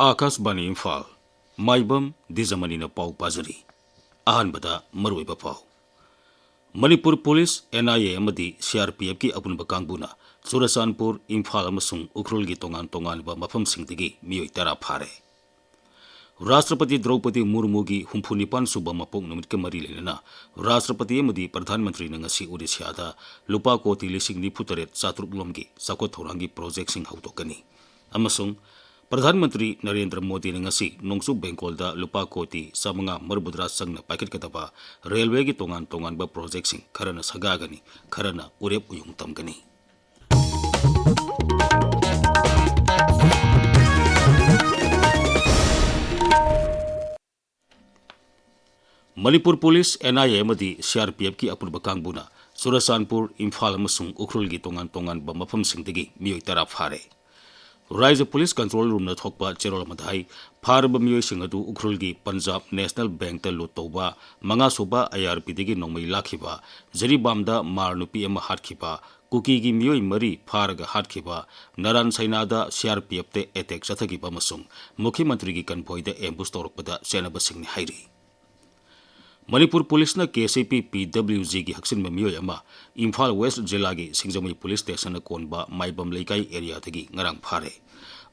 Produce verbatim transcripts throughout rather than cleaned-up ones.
ꯑꯥꯀꯥꯁꯕꯥꯅꯤ ꯏꯝꯐꯥꯜ꯫ ꯃꯥꯏꯕꯝ ꯗꯤꯖꯃꯅꯤꯅ ꯄꯥꯎ ꯄꯥꯖꯔꯤ꯫ ꯑꯍꯥꯟꯕꯗ ꯃꯔꯨꯑꯣꯏꯕ ꯄꯥꯎ꯫ Manipur police, N I A ꯑꯃꯗꯤ ꯁꯤ ꯑꯥꯔ ꯄꯤ ꯑꯦꯐꯀꯤ ꯑꯄꯨꯟꯕ ꯀꯥꯡꯕꯨꯅ ꯆꯨꯔꯆꯥꯟꯄꯨꯔ, ꯏꯝꯐꯥꯜ ꯑꯃꯁꯨꯡ ꯎꯈ꯭ꯔꯨꯜꯒꯤ ꯇꯣꯉꯥꯟ ꯇꯣꯉꯥꯟꯕ ꯃꯐꯝꯁꯤꯡꯗꯒꯤ ꯃꯤꯑꯣꯏ ꯇꯔꯥ ꯐꯥꯔꯦ꯫ ꯔꯥꯁꯇ꯭ꯔꯄꯇꯤ ꯗ꯭ꯔꯧꯄꯗꯤ ꯃꯨꯔꯃꯨꯒꯤ ꯍꯨꯝꯐꯨ ꯅꯤꯄꯥꯟ ꯁꯨꯕ ꯃꯄꯣꯛ ꯅꯨꯃꯤꯠꯀ ꯃꯔꯤ ꯂꯩꯅꯅ ꯔꯥꯁꯇ꯭ꯔꯄꯇꯤ ꯑꯃꯗꯤ ꯄ꯭ꯔꯙꯥꯟ ꯃꯟꯇ꯭ꯔꯤꯅ ꯉꯁꯤ ꯑꯣꯗꯤꯁꯥꯗ ꯂꯨꯄꯥ ꯀꯣꯇꯤ ꯂꯤꯁꯤꯡ ꯅꯤꯐꯨ ꯇꯔꯦꯠ ꯆꯥꯇ꯭ꯔꯨꯛ ꯂꯣꯝꯒꯤ ꯆꯥꯎꯈꯠ ꯊꯧꯔꯥꯡꯒꯤ ꯄ꯭ꯔꯣꯖꯦꯛꯁꯤꯡ ꯍꯧꯗꯣꯛꯀꯅꯤ꯫ ꯑꯃꯁꯨꯡ ꯄ꯭ꯔꯙꯥꯟ ꯃꯟꯇ꯭ꯔꯤ ꯅꯔꯦꯟꯗ꯭ꯔ ꯃꯣꯗꯤꯅ ꯉꯁꯤ ꯅꯣꯡꯆꯨꯞ ꯕꯦꯡꯒꯣꯜꯗ ꯂꯨꯄꯥ ꯀꯣꯇꯤ ꯆꯥꯃꯉꯥ ꯃꯔꯤꯐꯨꯇꯔꯥ ꯆꯪꯅ ꯄꯥꯏꯈꯠꯀꯗꯕ ꯔꯦꯜꯋꯦꯒꯤ ꯇꯣꯉꯥꯟ ꯇꯣꯉꯥꯟꯕ ꯄ꯭ꯔꯣꯖꯦꯛꯁꯤꯡ ꯈꯔꯅ ꯁꯪꯒꯥꯒꯅꯤ, ꯈꯔꯅ ꯎꯔꯦꯞ ꯎꯌꯨꯡ ꯇꯝꯒꯅꯤ꯫ Manipur police, N I A ꯑꯃꯗꯤ ꯁꯤ ꯑꯥꯔ ꯄꯤ ꯑꯦꯐꯀꯤ ꯑꯄꯨꯟꯕ ꯀꯥꯡꯕꯨꯅ ꯆꯨꯔꯆꯥꯟꯄꯨꯔ, ꯏꯝꯐꯥꯜ ꯑꯃꯁꯨꯡ ꯎꯈ꯭ꯔꯨꯜꯒꯤ ꯇꯣꯉꯥꯟ ꯇꯣꯉꯥꯟꯕ ꯃꯐꯝꯁꯤꯡꯗꯒꯤ ꯃꯤꯑꯣꯏ ꯇꯔꯥ ꯐꯥꯔꯦ꯫ ꯔꯥꯏꯖ꯭ꯌ ꯄꯨꯂꯤꯁ ꯀꯟꯇ꯭ꯔꯣꯜ ꯔꯨꯝꯅ ꯊꯣꯛꯄ ꯆꯦꯔꯣꯜ ꯑꯃꯗ ꯍꯥꯏ, ꯐꯥꯔꯕ ꯃꯤꯑꯣꯏꯁꯤꯡ ꯑꯗꯨ ꯎꯈ꯭ꯔꯨꯜꯒꯤ ꯄꯟꯖꯥꯕ ꯅꯦꯁꯅꯦꯜ ꯕꯦꯡꯛꯇ ꯂꯨꯠ ꯇꯧꯕ, ꯃꯉꯥꯁꯨꯕ ꯑꯥꯏ ꯑꯥꯔ ꯄꯤꯗꯒꯤ ꯅꯣꯡꯃꯩ ꯂꯥꯛꯈꯤꯕ, ꯖꯤꯔꯤꯕꯥꯝꯗ ꯃꯥꯔ ꯅꯨꯄꯤ ꯑꯃ ꯍꯥꯠꯈꯤꯕ, ꯀꯨꯀꯤꯒꯤ ꯃꯤꯑꯣꯏ ꯃꯔꯤ ꯐꯥꯔꯒ ꯍꯥꯠꯈꯤꯕ, ꯅꯔꯥꯟ ꯁꯩꯅꯥꯗ ꯁꯤ ꯑꯥꯔ ꯄꯤ ꯑꯦꯐꯇ ꯑꯦꯇꯦꯛ ꯆꯠꯊꯈꯤꯕ ꯑꯃꯁꯨꯡ ꯃꯨꯈ꯭ꯌ ꯃꯟꯇ꯭ꯔꯤꯒꯤ ꯀꯟꯚꯣꯏꯗ ꯑꯦꯝꯕꯨꯁ ꯇꯧꯔꯛꯄꯗ ꯆꯦꯟꯅꯕꯁꯤꯡꯅꯤ ꯍꯥꯏꯔꯤ꯫ ꯃꯅꯤꯄꯨꯔ ꯄꯨꯂꯤꯁꯅ ꯀꯦ ꯁꯤ ꯄꯤ ꯄꯤ ꯗꯕ꯭ꯂꯤꯎ ꯖꯤꯒꯤ ꯍꯛꯆꯤꯟꯕ ꯃꯤꯑꯣꯏ ꯑꯃ ꯏꯝꯐꯥꯜ ꯋꯦꯁ ꯖꯤꯂꯥꯒꯤ ꯁꯤꯡꯖꯃꯩ ꯄꯨꯂꯤꯁ ꯁ꯭ꯇꯦꯁꯟꯅ ꯀꯣꯟꯕ ꯃꯥꯏꯕꯝ ꯂꯩꯀꯥꯏ ꯑꯦꯔꯤꯌꯥꯗꯒꯤ ꯉꯔꯥꯡ ꯐꯥꯔꯦ꯫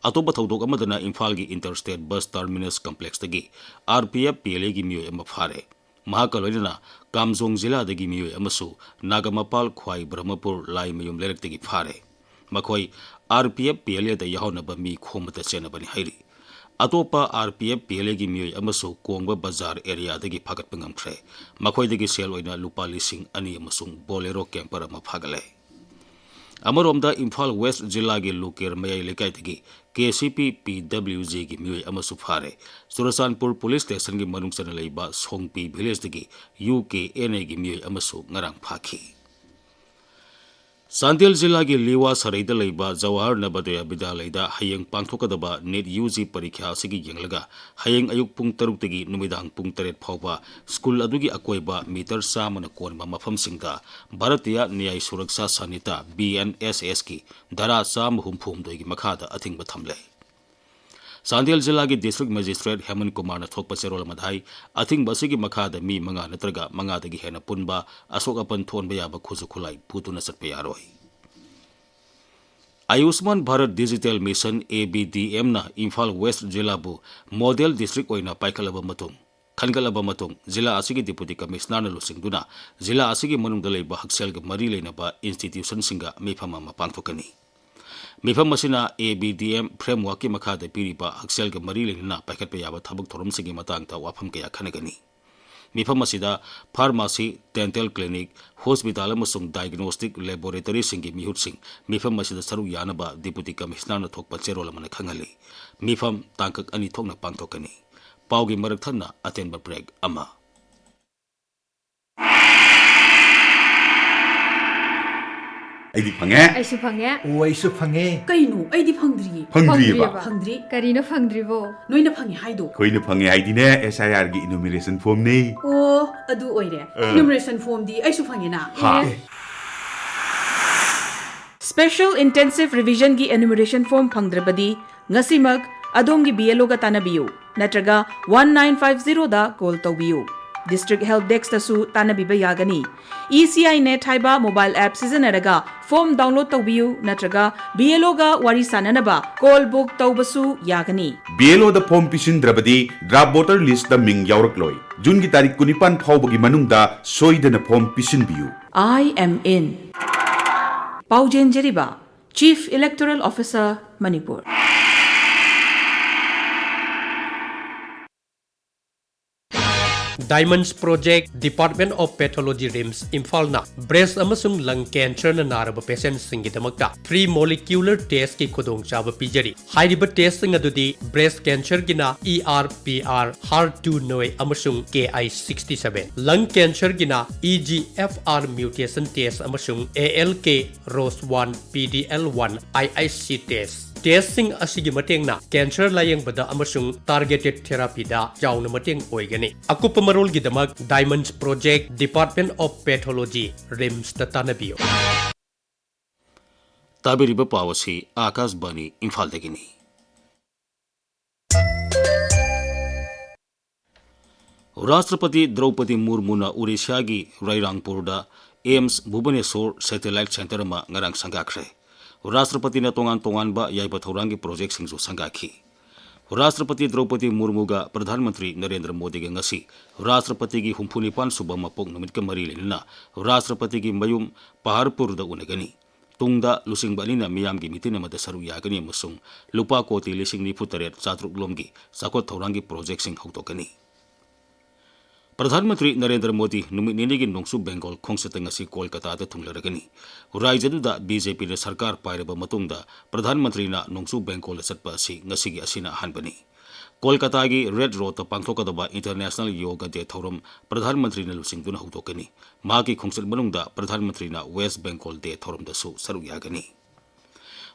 ꯑꯇꯣꯞꯄ ꯊꯧꯗꯣꯛ ꯑꯃꯗꯅ ꯏꯝꯐꯥꯜꯒꯤ ꯏꯟꯇꯔ ꯁ꯭ꯇꯦꯠ ꯕꯁ ꯇꯔꯃꯤꯅꯁ ꯀꯝꯄ꯭ꯂꯦꯛꯁꯇꯒꯤ R P F P L ꯑꯦꯒꯤ ꯃꯤꯑꯣꯏ ꯑꯃ ꯐꯥꯔꯦ꯫ ꯃꯍꯥꯛꯀ ꯂꯣꯏꯅꯅ ꯀꯥꯝꯖꯣꯡ ꯖꯤꯂꯥꯗꯒꯤ ꯃꯤꯑꯣꯏ ꯑꯃꯁꯨ ꯅꯥꯒꯥꯃꯄꯥꯜ ꯈ꯭ꯋꯥꯏ ꯕ꯭ꯔꯍꯃꯄꯨꯔ ꯂꯥꯏꯃꯌꯨꯝ ꯂꯩꯔꯛꯇꯒꯤ ꯐꯥꯔꯦ꯫ ꯃꯈꯣꯏ R P F P L ꯑꯦꯗ ꯌꯥꯎꯅꯕ ꯃꯤ ꯈꯣꯝꯕꯗ ꯆꯦꯟꯅꯕꯅꯤ ꯍꯥꯏꯔꯤ꯫ ꯑꯇꯣꯞꯄ R P F P L ꯑꯦꯒꯤ ꯃꯤꯑꯣꯏ ꯑꯃꯁꯨ ꯀꯣꯡꯕ ꯕꯖꯥꯔ ꯑꯦꯔꯤꯌꯥꯗꯒꯤ ꯐꯥꯒꯠꯄ ꯉꯝꯈ꯭ꯔꯦ꯫ ꯃꯈꯣꯏꯗꯒꯤ ꯁꯦꯜ ꯑꯣꯏꯅ ꯂꯨꯄꯥ ꯂꯤꯁꯤꯡ ꯑꯅꯤ ꯑꯃꯁꯨꯡ ꯕꯣꯂꯦꯔꯣ ꯀꯦꯝꯄꯔ ꯑꯃ ꯐꯥꯒꯠꯂꯦ꯫ ꯑꯃꯔꯣꯝꯗ ꯏꯝꯐꯥꯜ ꯋꯦꯁ ꯖꯤꯂꯥꯒꯤ ꯂꯨꯀꯦꯔ ꯃꯌꯥꯏ ꯂꯩꯀꯥꯏꯗꯒꯤ ꯀꯦ ꯁꯤ ꯄꯤ ꯄꯤ ꯗꯕ꯭ꯂꯤꯎ ꯖꯤꯒꯤ ꯃꯤꯑꯣꯏ ꯑꯃꯁꯨ ꯐꯥꯔꯦ꯫ ꯆꯨꯔꯆꯥꯟꯄꯨꯔ ꯄꯨꯂꯤꯁ ꯁ꯭ꯇꯦꯁꯟꯒꯤ ꯃꯅꯨꯡ ꯆꯟꯅ ꯂꯩꯕ ꯁꯣꯡꯄꯤ ꯚꯤꯂꯦꯖꯇꯒꯤ ꯌꯨ ꯀꯦ ꯑꯦꯟ ꯑꯦꯒꯤ ꯃꯤꯑꯣꯏ ꯑꯃꯁꯨ ꯉꯔꯥꯡ ꯐꯥꯈꯤ꯫ ꯆꯥꯟꯗꯦꯜ ꯖꯤꯂꯥꯒꯤ ꯂꯤꯋꯥ ꯁꯔꯩꯗ ꯂꯩꯕ ꯖꯋꯥꯍꯔ ꯅꯕꯣꯗꯌ ꯕꯤꯗ꯭ꯌꯥꯂꯌꯗ ꯍꯌꯦꯡ ꯄꯥꯡꯊꯣꯛꯀꯗꯕ ꯅꯤꯠ ꯌꯨ ꯖꯤ ꯄꯔꯤꯈ꯭ꯌꯥ ꯑꯁꯤꯒꯤ ꯌꯦꯡꯂꯒ ꯍꯌꯦꯡ ꯑꯌꯨꯛ ꯄꯨꯡ ꯇꯔꯨꯛꯇꯒꯤ ꯅꯨꯃꯤꯗꯥꯡ ꯄꯨꯡ ꯇꯔꯦꯠ ꯐꯥꯎꯕ ꯁ꯭ꯀꯨꯜ ꯑꯗꯨꯒꯤ ꯑꯀꯣꯏꯕ ꯃꯤꯇꯔ ꯆꯥꯝꯃꯅ ꯀꯣꯟꯕ ꯃꯐꯝꯁꯤꯡꯗ ꯚꯥꯔꯇꯤꯌꯥ ꯅ꯭ꯌꯥꯌ ꯁꯨꯔꯛꯁꯥ ꯁꯥꯅꯤꯇꯥ, ꯕꯤ ꯑꯦꯟ ꯑꯦꯁ ꯑꯦꯁꯀꯤ ꯙꯥꯔꯥ ꯆꯥꯝꯃ ꯍꯨꯝꯐꯨ ꯍꯨꯝꯗꯣꯏꯒꯤ ꯃꯈꯥꯗ ꯑꯊꯤꯡꯕ ꯊꯝꯂꯦ꯫ ꯆꯥꯟꯗꯦꯜ ꯖꯤꯂꯥꯒꯤ District Magistrate ꯍꯦꯃꯟ ꯀꯨꯃꯥꯔꯅ ꯊꯣꯛꯄ ꯆꯦꯔꯣꯜ ꯑꯃꯗ ꯍꯥꯏ, ꯑꯊꯤꯡꯕ ꯑꯁꯤꯒꯤ ꯃꯈꯥꯗ ꯃꯤ ꯃꯉꯥ ꯅꯠꯇ꯭ꯔꯒ ꯃꯉꯥꯗꯒꯤ ꯍꯦꯟꯅ ꯄꯨꯟꯕ, ꯑꯁꯣꯛ ꯑꯄꯟ ꯊꯣꯛꯍꯟꯕ ꯌꯥꯕ ꯈꯨꯠꯁꯨ ꯈꯨꯠꯂꯥꯏ ꯄꯨꯗꯨꯅ ꯆꯠꯄ ꯌꯥꯔꯣꯏ꯫ ꯑꯌꯨꯁꯃꯥꯟ Bharat Digital Mission, A B D M ꯅ ꯏꯝꯐꯥꯜ West ꯖꯤꯂꯥꯕꯨ model district ꯑꯣꯏꯅ ꯄꯥꯏꯈꯠꯂꯕ ꯃꯇꯨꯡ, ꯈꯟꯒꯠꯂꯕ ꯃꯇꯨꯡ, ꯖꯤꯂꯥ ꯑꯁꯤꯒꯤ Deputy Commissioner ꯅ ꯂꯨꯆꯤꯡꯗꯨꯅ ꯖꯤꯂꯥ ꯑꯁꯤꯒꯤ ꯃꯅꯨꯡꯗ ꯂꯩꯕ ꯍꯛꯁꯦꯜꯒ ꯃꯔꯤ ꯂꯩꯅꯕ institution ꯁꯤꯡꯒ ꯃꯤꯐꯝ ꯑꯃ ꯄꯥꯡꯊꯣꯛꯀꯅꯤ꯫ ꯃꯤꯐꯝ ꯑꯁꯤꯅ A B D M framework ꯀꯤ ꯃꯈꯥꯗ ꯄꯤꯔꯤꯕ ꯍꯛꯁꯦꯜꯒ ꯃꯔꯤ ꯂꯩꯅꯅ ꯄꯥꯏꯈꯠꯄ ꯌꯥꯕ ꯊꯕꯛ ꯊꯧꯔꯝꯁꯤꯡꯒꯤ ꯃꯇꯥꯡꯗ ꯋꯥꯐꯝ ꯀꯌꯥ ꯈꯟꯅꯒꯅꯤ꯫ ꯃꯤꯐꯝ ꯑꯁꯤꯗ pharmacy, dental clinic, hospital ꯑꯃꯁꯨꯡ diagnostic laboratory ꯁꯤꯡꯒꯤ ꯃꯤꯍꯨꯠꯁꯤꯡ ꯃꯤꯐꯝ ꯑꯁꯤꯗ ꯁꯔꯨꯛ ꯌꯥꯅꯕ Deputy Commissioner ꯅ ꯊꯣꯛꯄ ꯆꯦꯔꯣꯜ ꯑꯃꯅ ꯈꯪꯍꯜꯂꯤ꯫ ꯃꯤꯐꯝ ꯇꯥꯡꯀꯛ ꯑꯅꯤ ꯊꯣꯛꯅ ꯄꯥꯡꯊꯣꯛꯀꯅꯤ꯫ ꯄꯥꯎꯒꯤ ꯃꯔꯛ ꯊꯠꯅ ꯑꯇꯦꯟꯕ break ꯑꯃ꯫ ꯑꯩꯗꯤ ꯐꯪꯉꯦ꯫ ꯑꯩꯁꯨ ꯐꯪꯉꯦ꯫ ꯑꯣ, ꯑꯩꯁꯨ ꯐꯪꯉꯦ꯫ ꯀꯩꯅꯣ? ꯑꯩꯗꯤ ꯐꯪꯗ꯭ꯔꯤꯌꯦ꯫ ꯐꯪꯗ꯭ꯔꯤꯌꯦꯕ? ꯐꯪꯗ꯭ꯔꯤꯌꯦꯕ꯫ ꯐꯪꯗ꯭ꯔꯤ꯫ ꯀꯔꯤꯅꯣ ꯐꯪꯗ꯭ꯔꯤꯕꯣ? ꯅꯣꯏꯅ ꯐꯪꯉꯦ ꯍꯥꯏꯗꯣ꯫ ꯑꯩꯈꯣꯏꯅ ꯐꯪꯉꯦ ꯍꯥꯏꯗꯤꯅꯦ, S I R ꯒꯤ enumeration form ꯅꯦ꯫ ꯑꯣ, ꯑꯗꯨ ꯑꯣꯏꯔꯦ꯫ ꯑ꯫ Enumeration form ꯗꯤ ꯑꯩꯁꯨ ꯐꯪꯉꯦꯅ꯫ ꯍꯥ? ꯑꯦ꯫ Special Intensive Revision ꯒꯤ enumeration form ꯐꯪꯗ꯭ꯔꯕꯗꯤ, ꯉꯁꯤꯃꯛ ꯑꯗꯣꯝꯒꯤ B L O ꯒ ꯇꯥꯟꯅꯕꯤꯌꯨ ꯅꯠꯇ꯭ꯔꯒ one nine five zero ꯗ call ꯇꯧꯕꯤꯌꯨ꯫ District Help Desk ꯇꯁꯨ ꯇꯥꯟꯅꯕꯤꯕ ꯌꯥꯒꯅꯤ꯫ E C I Net ꯍꯥꯏꯕ mobile app ꯁꯤꯖꯤꯟꯅꯔꯒ form download ꯇꯧꯕꯤꯌꯨ ꯅꯠꯇ꯭ꯔꯒ B L O ꯒ ꯋꯥꯔꯤ ꯁꯥꯅꯅꯕ call book ꯇꯧꯕꯁꯨ ꯌꯥꯒꯅꯤ꯫ B L O ꯗ form ꯄꯤꯁꯤꯟꯗ꯭ꯔꯕꯗꯤ draft voter list ꯇ ꯃꯤꯡ ꯌꯥꯎꯔꯛꯂꯣꯏ꯫ June ꯒꯤ ꯇꯥꯔꯤꯛ ꯀꯨꯟꯅꯤꯄꯥꯟ ꯐꯥꯎꯕꯒꯤ ꯃꯅꯨꯡꯗ ꯁꯣꯏꯗꯅ form ꯄꯤꯁꯤꯟꯕꯤꯌꯨ꯫ I am in꯫ ꯄꯥꯎꯖꯦꯟꯖꯔꯤꯕ Chief Electoral Officer, Manipur. Diamonds Project, Department of Pathology, RIMS, ꯏꯝꯐꯥꯜꯅ breast ꯑꯃꯁꯨꯡ lung cancer ꯅ ꯅꯥꯔꯕ patient ꯁꯤꯡꯒꯤꯗꯃꯛꯇ free molecular test ꯀꯤ ꯈꯨꯗꯣꯡꯆꯥꯕ ꯄꯤꯖꯔꯤ꯫ ꯍꯥꯏꯔꯤꯕ test ꯁꯤꯡ ꯑꯗꯨꯗꯤ breast cancer ꯒꯤꯅ E R P R, HER two neu ꯑꯃꯁꯨꯡ K I sixty seven, lung cancer ꯒꯤꯅ E G F R mutation test ꯑꯃꯁꯨꯡ A L K ROS one, P D L one, I I C test꯫ Test ꯁꯤꯡ ꯑꯁꯤꯒꯤ ꯃꯇꯦꯡꯅ cancer ꯂꯥꯌꯦꯡꯕꯗ ꯑꯃꯁꯨꯡ targeted therapy ꯗ ꯆꯥꯎꯅ ꯃꯇꯦꯡ ꯑꯣꯏꯒꯅꯤ꯫ ꯑꯀꯨꯞꯄ ꯃꯔꯣꯜꯒꯤꯗꯃꯛ Diamonds Project, Department of Pathology, RIMS ꯇ ꯇꯥꯟꯅꯕꯤꯌꯨ꯫ ꯇꯥꯕꯤꯔꯤꯕ ꯄꯥꯎ ꯑꯁꯤ ꯑꯥꯀꯥꯁꯕꯥꯅꯤ ꯏꯝꯐꯥꯜꯗꯒꯤꯅꯤ꯫ ꯔꯥꯁꯇ꯭ꯔꯄꯇꯤ ꯗ꯭ꯔꯧꯄꯗꯤ ꯃꯨꯔꯃꯨꯅ ꯎꯔꯤꯁ꯭ꯌꯥꯒꯤ ꯔꯥꯏꯔꯥꯡꯄꯨꯔꯗ ꯑꯦꯝꯁ ꯚꯨꯕꯅꯦꯁꯣꯔ ꯁꯦꯇꯦꯂꯥꯏꯠ ꯁꯦꯟꯇꯔ ꯑꯃ ꯉꯔꯥꯡ ꯁꯪꯒꯥꯈ꯭ꯔꯦ꯫ ꯔꯥꯁꯇ꯭ꯔꯄꯇꯤꯅ ꯇꯣꯉꯥꯟ ꯇꯣꯉꯥꯟꯕ ꯌꯥꯏꯐ ꯊꯧꯔꯥꯡꯒꯤ ꯄ꯭ꯔꯣꯖꯦꯛꯁꯤꯡꯁꯨ ꯁꯪꯒꯥꯈꯤ꯫ ꯔꯥꯁꯇ꯭ꯔꯄꯇꯤ ꯗ꯭ꯔꯧꯄꯗꯤ ꯃꯨꯔꯃꯨꯒ ꯄ꯭ꯔꯙꯥꯟ ꯃꯟꯇ꯭ꯔꯤ ꯅꯔꯦꯟꯗ꯭ꯔ ꯃꯣꯗꯤꯒ ꯉꯁꯤ ꯔꯥꯁꯇ꯭ꯔꯄꯇꯤꯒꯤ ꯍꯨꯝꯐꯨ ꯅꯤꯄꯥꯟ ꯁꯨꯕ ꯃꯄꯣꯛ ꯅꯨꯃꯤꯠꯀ ꯃꯔꯤ ꯂꯩꯅꯅ ꯔꯥꯁꯇ꯭ꯔꯄꯇꯤꯒꯤ ꯃꯌꯨꯝ ꯄꯍꯥꯔꯄꯨꯔꯗ ꯎꯅꯒꯅꯤ꯫ ꯇꯨꯡꯗ ꯂꯨꯆꯤꯡꯕ ꯑꯅꯤꯅ ꯃꯤꯌꯥꯝꯒꯤ ꯃꯤꯇꯤꯟ ꯑꯃꯗ ꯁꯔꯨꯛ ꯌꯥꯒꯅꯤ ꯑꯃꯁꯨꯡ ꯂꯨꯄꯥ ꯀꯣꯇꯤ ꯂꯤꯁꯤꯡ ꯅꯤꯐꯨ ꯇꯔꯦꯠ ꯆꯥꯇ꯭ꯔꯨꯛ ꯂꯣꯝꯒꯤ ꯆꯥꯎꯈꯠ ꯊꯧꯔꯥꯡꯒꯤ ꯄ꯭ꯔꯣꯖꯦꯛꯁꯤꯡ ꯍꯧꯗꯣꯛꯀꯅꯤ꯫ ꯄ꯭ꯔꯙꯥꯟ ꯃꯟꯇ꯭ꯔꯤ ꯅꯔꯦꯟꯗ꯭ꯔ ꯃꯣꯗꯤ ꯅꯨꯃꯤꯠ ꯅꯤꯅꯤꯒꯤ ꯅꯣꯡꯆꯨꯞ ꯕꯦꯡꯒꯣꯜ ꯈꯣꯡꯆꯠꯇ ꯉꯁꯤ ꯀꯣꯜꯀꯇꯥꯗ ꯊꯨꯡꯂꯔꯒꯅꯤ꯫ ꯔꯥꯖ꯭ꯌꯗꯨꯗ ꯕꯤ ꯖꯦ ꯄꯤꯅ ꯁꯔꯀꯥꯔ ꯄꯥꯏꯔꯕ ꯃꯇꯨꯡꯗ ꯄ꯭ꯔꯙꯥꯟ ꯃꯟꯇ꯭ꯔꯤꯅ ꯅꯣꯡꯆꯨꯞ ꯕꯦꯡꯒꯣꯜꯗ ꯆꯠꯄ ꯑꯁꯤ ꯉꯁꯤꯒꯤ ꯑꯁꯤꯅ ꯑꯍꯥꯟꯕꯅꯤ꯫ ꯀꯣꯜꯀꯇꯥꯒꯤ ꯔꯦꯗ ꯔꯣꯗꯇ ꯄꯥꯡꯊꯣꯛꯀꯗꯕ ꯏꯟꯇꯔꯅꯦꯁꯅꯦꯜ ꯌꯣꯒ ꯗꯦ ꯊꯧꯔꯝ ꯄ꯭ꯔꯙꯥꯟ ꯃꯟꯇ꯭ꯔꯤꯅ ꯂꯨꯆꯤꯡꯗꯨꯅ ꯍꯧꯗꯣꯛꯀꯅꯤ꯫ ꯃꯍꯥꯛꯀꯤ ꯈꯣꯡꯆꯠ ꯃꯅꯨꯡꯗ ꯄ꯭ꯔꯙꯥꯟ ꯃꯟꯇ꯭ꯔꯤꯅ ꯋꯦꯁ ꯕꯦꯡꯒꯣꯜ ꯗꯦ ꯊꯧꯔꯝꯗꯁꯨ ꯁꯔꯨꯛ ꯌꯥꯒꯅꯤ꯫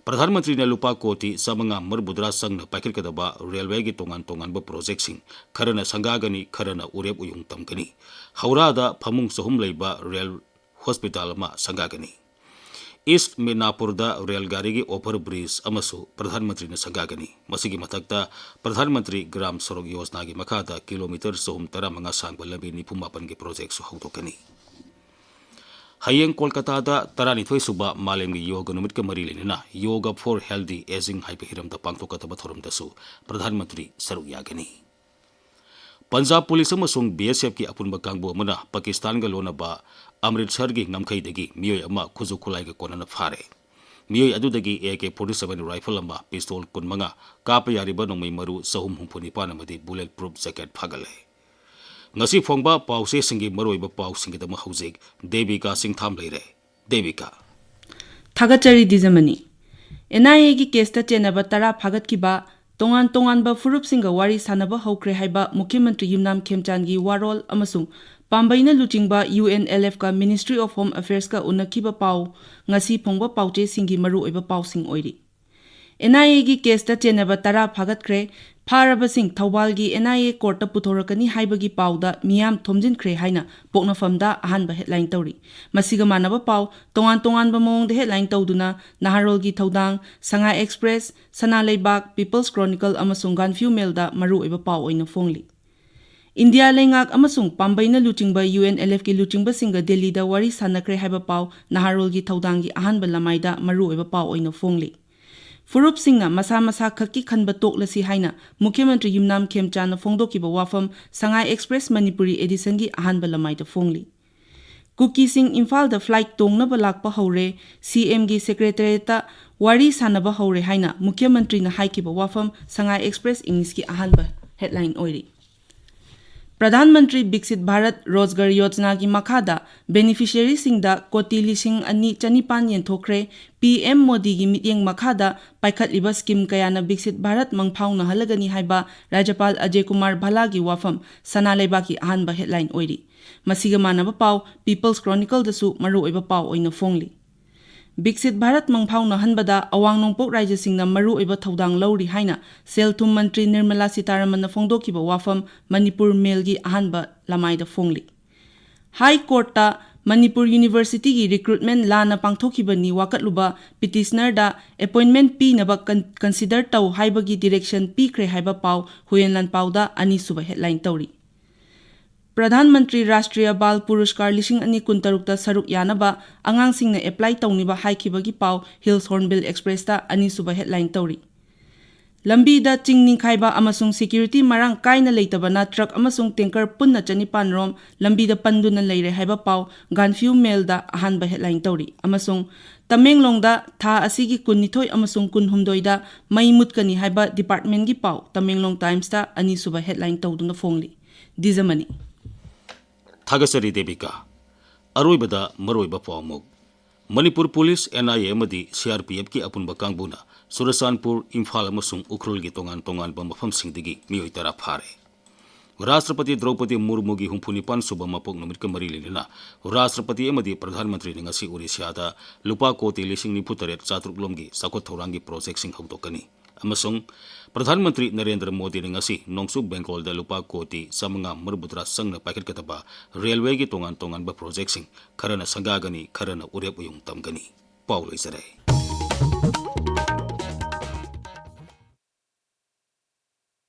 ꯄ꯭ꯔꯙꯥꯟ ꯃꯟꯇ꯭ꯔꯤꯅ ꯂꯨꯄꯥ ꯀꯣꯇꯤ ꯆꯥꯃꯉꯥ ꯃꯔꯤꯐꯨꯇꯔꯥ ꯆꯪꯅ ꯄꯥꯏꯈꯠꯀꯗꯕ ꯔꯦꯜꯋꯦꯒꯤ ꯇꯣꯉꯥꯟ ꯇꯣꯉꯥꯟꯕ ꯄ꯭ꯔꯣꯖꯦꯛꯁꯤꯡ ꯈꯔꯅ ꯁꯪꯒꯥꯒꯅꯤ, ꯈꯔꯅ ꯎꯔꯦꯞ ꯎꯌꯨꯡ ꯇꯝꯒꯅꯤ꯫ ꯍꯧꯔꯥꯗ ꯐꯃꯨꯡ ꯆꯍꯨꯝ ꯂꯩꯕ ꯔꯦꯜ ꯍꯣꯁꯄꯤꯇꯥꯜ ꯑꯃ ꯁꯪꯒꯥꯒꯅꯤ꯫ ꯏꯁ ꯃꯤꯗꯅꯥꯄꯨꯔꯗ ꯔꯦꯜ ꯒꯥꯔꯤꯒꯤ ꯑꯣꯚꯔ ꯕ꯭ꯔꯤꯖ ꯑꯃꯁꯨ ꯄ꯭ꯔꯙꯥꯟ ꯃꯟꯇ꯭ꯔꯤꯅ ꯁꯪꯒꯥꯒꯅꯤ꯫ ꯃꯁꯤꯒꯤ ꯃꯊꯛꯇ ꯄ꯭ꯔꯙꯥꯟ ꯃꯟꯇ꯭ꯔꯤ ꯒ꯭ꯔꯥꯝ ꯁꯣꯔꯣꯛ ꯌꯣꯖꯅꯥꯒꯤ ꯃꯈꯥꯗ ꯀꯤꯂꯣꯃꯤꯇꯔ ꯆꯍꯨꯝ ꯇꯔꯥꯃꯉꯥ ꯁꯥꯡꯕ ꯂꯝꯕꯤ ꯅꯤꯐꯨ ꯃꯥꯄꯟꯒꯤ ꯄ꯭ꯔꯣꯖꯦꯛꯁꯨ ꯍꯧꯗꯣꯛꯀꯅꯤ꯫ ꯍꯌꯦꯡ ꯀꯣꯜꯀꯇꯥꯗ ꯇꯔꯥꯅꯤꯊꯣꯏ ꯁꯨꯕ ꯃꯥꯂꯦꯝꯒꯤ ꯌꯣꯒ ꯅꯨꯃꯤꯠꯀ ꯃꯔꯤ ꯂꯩꯅꯅ ꯌꯣꯒ ꯐꯣꯔ ꯍꯦꯜꯗꯤ ꯑꯦꯖꯤꯡ ꯍꯥꯏꯕ ꯍꯤꯔꯝꯗ ꯄꯥꯡꯊꯣꯛꯀꯗꯕ ꯊꯧꯔꯝꯗꯁꯨ ꯄ꯭ꯔꯙꯥꯟ ꯃꯟꯇ꯭ꯔꯤ ꯁꯔꯨꯛ ꯌꯥꯒꯅꯤ꯫ ꯄꯟꯖꯥꯕ ꯄꯨꯂꯤꯁ ꯑꯃꯁꯨꯡ ꯕꯤ ꯑꯦꯁ ꯑꯦꯐꯀꯤ ꯑꯄꯨꯟꯕ ꯀꯥꯡꯕꯨ ꯑꯃꯅ ꯄꯥꯀꯤꯁꯇꯥꯟꯒ ꯂꯣꯟꯅꯕ ꯑꯃ꯭ꯔꯤꯠꯁꯔꯒꯤ ꯉꯝꯈꯩꯗꯒꯤ ꯃꯤꯑꯣꯏ ꯑꯃ ꯈꯨꯠꯁꯨ ꯈꯨꯠꯂꯥꯏꯒ ꯀꯣꯟꯅꯅ ꯐꯥꯔꯦ꯫ ꯃꯤꯑꯣꯏ ꯑꯗꯨꯗꯒꯤ A K forty seven rifle ꯑꯃ, ꯄꯤꯁꯇꯣꯜ ꯀꯨꯟꯃꯉꯥ, ꯀꯥꯞꯄ ꯌꯥꯔꯤꯕ ꯅꯣꯡꯃꯩ ꯃꯔꯨ ꯆꯍꯨꯝ ꯍꯨꯝꯐꯨ ꯅꯤꯄꯥꯟ ꯑꯃꯗꯤ ꯕꯨꯂꯦꯠ ꯄ꯭ꯔꯨꯐ ꯖꯦꯀꯦꯠ ꯐꯥꯒꯠꯂꯦ꯫ ꯉꯁꯤ ꯐꯣꯡꯕ ꯄꯥꯎꯆꯦꯁꯤꯡꯒꯤ ꯃꯔꯨꯑꯣꯏꯕ ꯄꯥꯎꯁꯤꯡꯒꯤꯗꯃꯛ ꯍꯧꯖꯤꯛ ꯗꯦꯕꯤꯀꯥ ꯆꯤꯡꯊꯥꯝ ꯂꯩꯔꯦ꯫ ꯗꯦꯕꯤꯀꯥ꯫ ꯊꯥꯒꯠꯆꯔꯤ ꯗꯤꯖꯃꯅꯤ꯫ ꯑꯦꯟ ꯑꯥꯏ ꯑꯦꯒꯤ ꯀꯦꯁꯇ ꯆꯦꯟꯅꯕ ꯇꯔꯥ ꯐꯥꯒꯠꯈꯤꯕ, ꯇꯣꯉꯥꯟ ꯇꯣꯉꯥꯟꯕ ꯐꯨꯔꯨꯞꯁꯤꯡꯒ ꯋꯥꯔꯤ ꯁꯥꯟꯅꯕ ꯍꯧꯈ꯭ꯔꯦ ꯍꯥꯏꯕ ꯃꯨꯈ꯭ꯌ ꯃꯟꯇ꯭ꯔꯤ ꯌꯨꯝꯅꯥꯝ ꯈꯦꯝꯆꯥꯟꯒꯤ ꯋꯥꯔꯣꯜ ꯑꯃꯁꯨꯡ ꯄꯥꯝꯕꯩꯅ ꯂꯨꯆꯤꯡꯕ ꯌꯨ ꯑꯦꯟ ꯑꯦꯜ ꯑꯦꯐꯀ Ministry of Home Affairsꯀ ꯎꯅꯈꯤꯕ ꯄꯥꯎ ꯉꯁꯤ ꯐꯣꯡꯕ ꯄꯥꯎꯆꯦꯁꯤꯡꯒꯤ ꯃꯔꯨꯑꯣꯏꯕ ꯄꯥꯎꯁꯤꯡ ꯑꯣꯏꯔꯤ꯫ ꯑꯦꯟ ꯑꯥꯏ ꯑꯦꯒꯤ ꯀꯦꯁꯇ ꯆꯦꯟꯅꯕ ꯇꯔꯥ ꯐꯥꯒꯠꯈ꯭ꯔꯦ, ꯐꯥꯔꯕꯁꯤꯡ ꯊꯧꯕꯥꯜꯒꯤ ꯑꯦꯟ ꯑꯥꯏ ꯑꯦ ꯀꯣꯔꯠꯇ ꯄꯨꯊꯣꯔꯛꯀꯅꯤ ꯍꯥꯏꯕꯒꯤ ꯄꯥꯎꯗ ꯃꯤꯌꯥꯝ ꯊꯣꯝꯖꯤꯟꯈ꯭ꯔꯦ ꯍꯥꯏꯅ ꯄꯣꯛꯅꯐꯝꯗ ꯑꯍꯥꯟꯕ ꯍꯦꯗꯂꯥꯏꯟ ꯇꯧꯔꯤ꯫ ꯃꯁꯤꯒ ꯃꯥꯟꯅꯕ ꯄꯥꯎ ꯇꯣꯉꯥꯟ ꯇꯣꯉꯥꯟꯕ ꯃꯑꯣꯡꯗ ꯍꯦꯗꯂꯥꯏꯟ ꯇꯧꯗꯨꯅ ꯅꯍꯥꯔꯣꯜꯒꯤ ꯊꯧꯗꯥꯡ, ꯁꯉꯥꯏ ꯑꯦꯛꯁꯄ꯭ꯔꯦꯁ, ꯁꯅꯥ ꯂꯩꯕꯥꯛ, ꯄꯤꯄꯜꯁ ꯀ꯭ꯔꯣꯅꯤꯀꯜ ꯑꯃꯁꯨꯡ ꯒꯥꯟꯐ꯭ꯌꯨ ꯃꯦꯜꯗ ꯃꯔꯨꯑꯣꯏꯕ ꯄꯥꯎ ꯑꯣꯏꯅ ꯐꯣꯡꯂꯤ꯫ ꯏꯟꯗꯤꯌꯥ ꯂꯩꯉꯥꯛ ꯑꯃꯁꯨꯡ ꯄꯥꯝꯕꯩꯅ ꯂꯨꯆꯤꯡꯕ ꯌꯨ ꯑꯦꯟ ꯑꯦꯜ ꯑꯦꯐꯀꯤ ꯂꯨꯆꯤꯡꯕꯁꯤꯡꯒ ꯗꯦꯜꯂꯤꯗ ꯋꯥꯔꯤ ꯁꯥꯟꯅꯈ꯭ꯔꯦ ꯍꯥꯏꯕ ꯄꯥꯎ ꯅꯍꯥꯔꯣꯜꯒꯤ ꯊꯧꯗꯥꯡꯒꯤ ꯑꯍꯥꯟꯕ ꯂꯃꯥꯏꯗ ꯃꯔꯨꯑꯣꯏꯕ ꯄꯥꯎ ꯑꯣꯏꯅ ꯐꯣꯡꯂꯤ꯫ ꯐꯨꯔꯨꯞꯁꯤꯡꯅ ꯃꯁꯥ ꯃꯁꯥ ꯈꯛꯀꯤ ꯈꯟꯕ ꯇꯣꯛꯂꯁꯤ ꯍꯥꯏꯅ ꯃꯨꯈ꯭ꯌ ꯃꯟꯇ꯭ꯔꯤ ꯌꯨꯝꯅꯥꯝ ꯈꯦꯝꯆꯥꯟꯅ ꯐꯣꯡꯗꯣꯛꯈꯤꯕ ꯋꯥꯐꯝ ꯁꯉꯥꯏ ꯑꯦꯛꯁꯄ꯭ꯔꯦꯁ ꯃꯅꯤꯄꯨꯔꯤ ꯑꯦꯗꯤꯁꯟꯒꯤ ꯑꯍꯥꯟꯕ ꯂꯃꯥꯏꯗ ꯐꯣꯡꯂꯤ꯫ ꯀꯨꯀꯤꯁꯤꯡ ꯏꯝꯐꯥꯜꯗ ꯐ꯭ꯂꯥꯏꯠ ꯇꯣꯡꯅꯕ ꯂꯥꯛꯄ ꯍꯧꯔꯦ, ꯁꯤ ꯑꯦꯝꯒꯤ ꯁꯦꯀ꯭ꯔꯦꯇꯔꯤꯌꯦꯠꯇ ꯋꯥꯔꯤ ꯁꯥꯟꯅꯕ ꯍꯧꯔꯦ ꯍꯥꯏꯅ ꯃꯨꯈ꯭ꯌ ꯃꯟꯇ꯭ꯔꯤꯅ ꯍꯥꯏꯈꯤꯕ ꯋꯥꯐꯝ ꯁꯉꯥꯏ ꯑꯦꯛꯁꯄ꯭ꯔꯦꯁ ꯏꯪꯂꯤꯁꯀꯤ ꯑꯍꯥꯟꯕ ꯍꯦꯗꯂꯥꯏꯟ ꯑꯣꯏꯔꯤ꯫ ꯄ꯭ꯔꯙꯥꯟ ꯃꯟꯇ꯭ꯔꯤ ꯕꯤꯛꯁꯤꯠ ꯚꯥꯔꯠ ꯔꯣꯖꯒꯔ ꯌꯣꯖꯅꯥꯒꯤ ꯃꯈꯥꯗ ꯕꯦꯅꯤꯐꯤꯁꯤꯌꯔꯤꯁꯤꯡꯗ ꯀꯣꯇꯤ ꯂꯤꯁꯤꯡ ꯑꯅꯤ ꯆꯅꯤꯄꯥꯟ ꯌꯦꯟꯊꯣꯛꯈ꯭ꯔꯦ꯫ ꯄꯤ ꯑꯦꯝ ꯃꯣꯗꯤꯒꯤ ꯃꯤꯠꯌꯦꯡ ꯃꯈꯥꯗ ꯄꯥꯏꯈꯠꯂꯤꯕ ꯁ꯭ꯀꯤꯝ ꯀꯌꯥꯅ ꯕꯤꯛꯁꯤꯠ ꯚꯥꯔꯠ ꯃꯪꯐꯥꯎꯅꯍꯜꯂꯒꯅꯤ ꯍꯥꯏꯕ ꯔꯥꯖ꯭ꯌꯄꯥꯜ ꯑꯖꯌ ꯀꯨꯃꯥꯔ ꯚꯥꯂꯥꯒꯤ ꯋꯥꯐꯝ ꯁꯅꯥ ꯂꯩꯕꯥꯛꯀꯤ ꯑꯍꯥꯟꯕ ꯍꯦꯗꯂꯥꯏꯟ ꯑꯣꯏꯔꯤ꯫ ꯃꯁꯤꯒ ꯃꯥꯟꯅꯕ ꯄꯥꯎ ꯄꯤꯄꯜꯁ ꯀ꯭ꯔꯣꯅꯤꯀꯜꯗꯁꯨ ꯃꯔꯨꯑꯣꯏꯕ ꯄꯥꯎ ꯑꯣꯏꯅ ꯐꯣꯡꯂꯤ꯫ ꯕꯤꯛꯁꯤꯠ ꯚꯥꯔꯠ ꯃꯪꯐꯥꯎꯅꯍꯟꯕꯗ ꯑꯋꯥꯡ ꯅꯣꯡꯄꯣꯛ ꯔꯥꯖ꯭ꯌꯁꯤꯡꯅ ꯃꯔꯨꯑꯣꯏꯕ ꯊꯧꯗꯥꯡ ꯂꯧꯔꯤ ꯍꯥꯏꯅ ꯁꯦꯜ ꯊꯨꯝ ꯃꯟꯇ꯭ꯔꯤ ꯅꯤꯔꯃꯂꯥ ꯁꯤꯇꯥꯔꯥꯃꯟꯅ ꯐꯣꯡꯗꯣꯛꯈꯤꯕ ꯋꯥꯐꯝ ꯃꯅꯤꯄꯨꯔ ꯃꯦꯜꯒꯤ ꯑꯍꯥꯟꯕ ꯂꯃꯥꯏꯗ ꯐꯣꯡꯂꯤ꯫ ꯍꯥꯏ ꯀꯣꯔꯠꯇ ꯃꯅꯤꯄꯨꯔ ꯌꯨꯅꯤꯚꯔꯁꯤꯇꯤꯒꯤ ꯔꯤꯀ꯭ꯔꯨꯠꯃꯦꯟ ꯂꯥꯟꯅ ꯄꯥꯡꯊꯣꯛꯈꯤꯕꯅꯤ ꯋꯥꯀꯠꯂꯨꯕ ꯄꯤꯇꯤꯁꯅꯔꯗ ꯑꯦꯄꯣꯏꯟꯃꯦꯟ ꯄꯤꯅꯕ ꯀꯟ-, ꯀꯟꯁꯤꯗꯔ ꯇꯧ ꯍꯥꯏꯕꯒꯤ ꯗꯤꯔꯦꯛꯁꯟ ꯄꯤꯈ꯭ꯔꯦ ꯍꯥꯏꯕ ꯄꯥꯎ ꯍꯨꯌꯦꯟ ꯂꯥꯟꯄꯥꯎꯗ ꯑꯅꯤꯁꯨꯕ ꯍꯦꯗꯂꯥꯏꯟ ꯇꯧꯔꯤ꯫ ꯄ꯭ꯔꯙꯥꯟ ꯃꯟꯇ꯭ꯔꯤ ꯔꯥꯁꯇ꯭ꯔꯤꯌ ꯕꯥꯜ ꯄꯨꯔꯁꯀꯥꯔ ꯂꯤꯁꯤꯡ ꯑꯅꯤ ꯀꯨꯟꯇꯔꯨꯛꯇ ꯁꯔꯨꯛ ꯌꯥꯅꯕ ꯑꯉꯥꯡꯁꯤꯡꯅ ꯑꯦꯄ꯭ꯂꯥꯏ ꯇꯧꯅꯤꯕ ꯍꯥꯏꯈꯤꯕꯒꯤ ꯄꯥꯎ ꯍꯤꯜꯁ ꯍꯣꯔꯟꯕꯤꯜ ꯑꯦꯛꯁꯄ꯭ꯔꯦꯁꯇ ꯑꯅꯤꯁꯨꯕ ꯍꯦꯗꯂꯥꯏꯟ ꯇꯧꯔꯤ꯫ ꯂꯝꯕꯤꯗ ꯆꯤꯡ ꯅꯤꯡꯈꯥꯏꯕ ꯑꯃꯁꯨꯡ ꯁꯦꯀ꯭ꯌꯨꯔꯤꯇꯤ ꯃꯔꯥꯡ ꯀꯥꯏꯅ ꯂꯩꯇꯕꯅ ꯇ꯭ꯔꯛ ꯑꯃꯁꯨꯡ ꯇꯦꯡꯀꯔ ꯄꯨꯟꯅ ꯆꯅꯤꯄꯥꯟ ꯔꯣꯝ ꯂꯝꯕꯤꯗ ꯄꯟꯗꯨꯅ ꯂꯩꯔꯦ ꯍꯥꯏꯕ ꯄꯥꯎ ꯒꯥꯟꯐ꯭ꯌꯨ ꯃꯦꯜꯗ ꯑꯍꯥꯟꯕ ꯍꯦꯗꯂꯥꯏꯟ ꯇꯧꯔꯤ꯫ ꯑꯃꯁꯨꯡ ꯇꯃꯦꯡꯂꯣꯡꯗ ꯊꯥ ꯑꯁꯤꯒꯤ ꯀꯨꯟꯅꯤꯊꯣꯏ ꯑꯃꯁꯨꯡ ꯀꯨꯟꯍꯨꯝꯗꯣꯏꯗ ꯃꯩ ꯃꯨꯠꯀꯅꯤ ꯍꯥꯏꯕ ꯗꯤꯄꯥꯔꯠꯃꯦꯟꯒꯤ ꯄꯥꯎ ꯇꯃꯦꯡꯂꯣꯡ ꯇꯥꯏꯝꯁꯇ ꯑꯅꯤꯁꯨꯕ ꯍꯦꯗꯂꯥꯏꯟ ꯇꯧꯗꯨꯅ ꯐꯣꯡꯂꯤ꯫ ꯗꯤꯖꯃꯅꯤ꯫ ꯊꯥꯒꯠꯆꯔꯤ ꯗꯦꯕꯤꯀꯥ꯫ ꯑꯔꯣꯏꯕꯗ ꯃꯔꯨꯑꯣꯏꯕ ꯄꯥꯎ ꯑꯃꯨꯛ꯫ Manipur police, N I A ꯑꯃꯗꯤ ꯁꯤ ꯑꯥꯔ ꯄꯤ ꯑꯦꯐꯀꯤ ꯑꯄꯨꯟꯕ ꯀꯥꯡꯕꯨꯅ ꯆꯨꯔꯆꯥꯟꯄꯨꯔ, ꯏꯝꯐꯥꯜ ꯑꯃꯁꯨꯡ ꯎꯈ꯭ꯔꯨꯜꯒꯤ ꯇꯣꯉꯥꯟ ꯇꯣꯉꯥꯟꯕ ꯃꯐꯝꯁꯤꯡꯗꯒꯤ ꯃꯤꯑꯣꯏ ꯇꯔꯥ ꯐꯥꯔꯦ꯫ ꯔꯥꯁꯇ꯭ꯔꯄꯇꯤ ꯗ꯭ꯔꯧꯄꯗꯤ ꯃꯨꯔꯃꯨꯒꯤ ꯍꯨꯝꯐꯨ ꯅꯤꯄꯥꯟ ꯁꯨꯕ ꯃꯄꯣꯛ ꯅꯨꯃꯤꯠꯀ ꯃꯔꯤ ꯂꯩꯅꯅ ꯔꯥꯁꯇ꯭ꯔꯄꯇꯤ ꯑꯃꯗꯤ ꯄ꯭ꯔꯙꯥꯟ ꯃꯟꯇ꯭ꯔꯤꯅ ꯉꯁꯤ ꯑꯣꯔꯤꯁꯤꯌꯥꯗ ꯂꯨꯄꯥ ꯀꯣꯇꯤ ꯂꯤꯁꯤꯡ ꯅꯤꯐꯨ ꯇꯔꯦꯠ ꯆꯥꯇ꯭ꯔꯨꯛ ꯂꯣꯝꯒꯤ ꯆꯥꯎꯈꯠ ꯊꯧꯔꯥꯡꯒꯤ ꯄ꯭ꯔꯣꯖꯦꯛꯁꯤꯡ ꯍꯧꯗꯣꯛꯀꯅꯤ꯫ ꯑꯃꯁꯨꯡ ꯄ꯭ꯔꯙꯥꯟ ꯃꯟꯇ꯭ꯔꯤ ꯅꯔꯦꯟꯗ꯭ꯔ ꯃꯣꯗꯤꯅ ꯉꯁꯤ ꯅꯣꯡꯆꯨꯞ ꯕꯦꯡꯒꯣꯜꯗ ꯂꯨꯄꯥ ꯀꯣꯇꯤ ꯆꯥꯃꯉꯥ ꯃꯔꯤꯐꯨꯇꯔꯥ ꯆꯪꯅ ꯄꯥꯏꯈꯠꯀꯗꯕ ꯔꯦꯜꯋꯦꯒꯤ ꯇꯣꯉꯥꯟ ꯇꯣꯉꯥꯟꯕ ꯄ꯭ꯔꯣꯖꯦꯛꯁꯤꯡ ꯈꯔꯅ ꯁꯪꯒꯥꯒꯅꯤ, ꯈꯔꯅ ꯎꯔꯦꯞ ꯎꯌꯨꯡ ꯇꯝꯒꯅꯤ꯫ ꯄꯥꯎ ꯂꯣꯏꯖꯔꯦ꯫